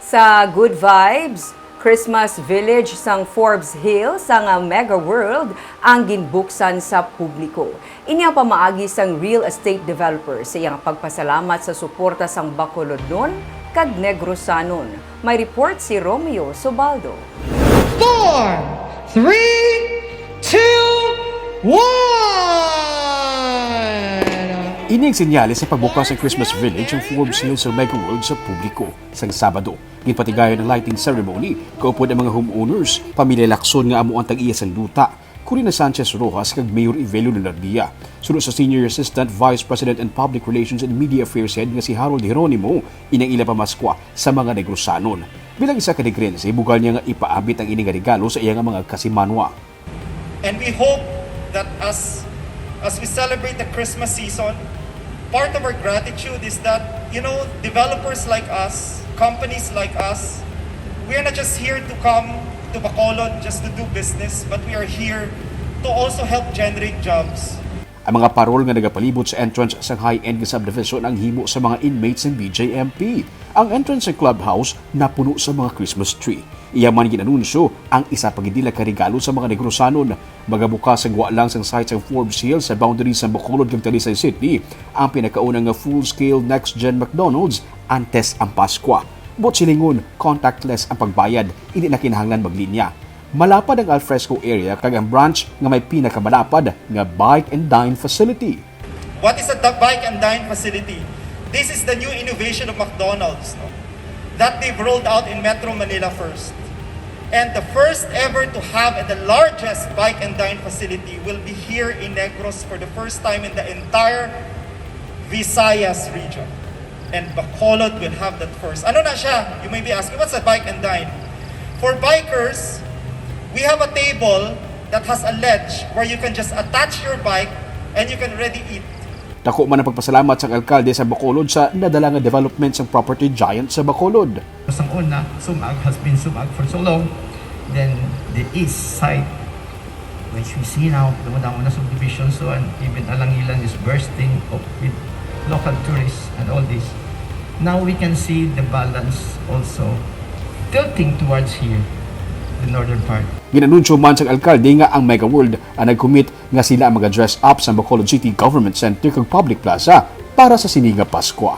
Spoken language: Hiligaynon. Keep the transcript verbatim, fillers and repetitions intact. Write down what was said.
Sa Good Vibes Christmas Village sang Forbes Hill sang Mega World ang ginbuksan sa publiko. Ini ang pamaagi sang real estate developer sa iyang pagpasalamat sa suporta sang Bacolodnon kag Negrosanon. May report si Romeo Sobaldo. Four, three, two, one. Ini ang senyales sa pagbukas sa Christmas Village ang Forbes Hill sa Mega World sa publiko. Sang Sabado, ginpatigayon ang lighting ceremony kaupod ang mga homeowners, pamilya Lacson nga amo ang tag-iya sang duta, Corina Sanchez Rojas kag Mayor Evelio Lunardia. Suno sa Senior Assistant Vice President and Public Relations and Media Affairs Head nga si Harold Jeronimo, inang ila pamaskwa sa mga Negrosanon. Bilang isa ka Negrense, bugal niya nga ipaabit ang ini nga regalo sa iya nga mga kasimanwa. And we hope that as as we celebrate the Christmas season, part of our gratitude is that, you know, developers like us, companies like us, we are not just here to come to Bacolod just to do business, but we are here to also help generate jobs. Ang mga parol nga nagapalibot sa entrance sang high-end nga subdivision ang himo sa mga inmates sang B J M P. Ang entrance sang clubhouse napuno sa mga Christmas tree. Iya man ginanunsyo ang isa pa gid nila ka regalo sa mga Negrosanon. Magabukas sa gwa lang sang site sang Forbes Hill sa boundary sang Bacolod kag Talisay City ang pinakauna nga full-scale next-gen McDonald's antes ang Paskwa. Buot silingon, contactless ang pagbayad, indi na kinahanglan maglinya. Malapad ang alfresco area kag ang branch nga may pinakamalapad nga bike and dine facility. What is a da- bike and dine facility? This is the new innovation of McDonald's, no? That they've rolled out in Metro Manila first. And the first ever to have and the largest bike and dine facility will be here in Negros for the first time in the entire Visayas region. And Bacolod will have that first. Ano na siya? You may be asking, what's a bike and dine? For bikers, we have a table that has a ledge where you can just attach your bike and you can already eat. Dako man ang pagpasalamat sang alkalde sa Bacolod sa nadala nga development sang property giant sa Bacolod. Sang una, Sumag has been Sumag for so long. Then the east side, which we see now, damo-damo na subdivision, so and even Alangilan is bursting up with local tourists and all this. Now we can see the balance also tilting towards here, the northern part. Ginanunsyo man sang alkalde nga ang Mega World ang nag-commit nga sila ang maga-dress up sa Bacolod City Government Center kag Public Plaza para sa sini nga Paskwa.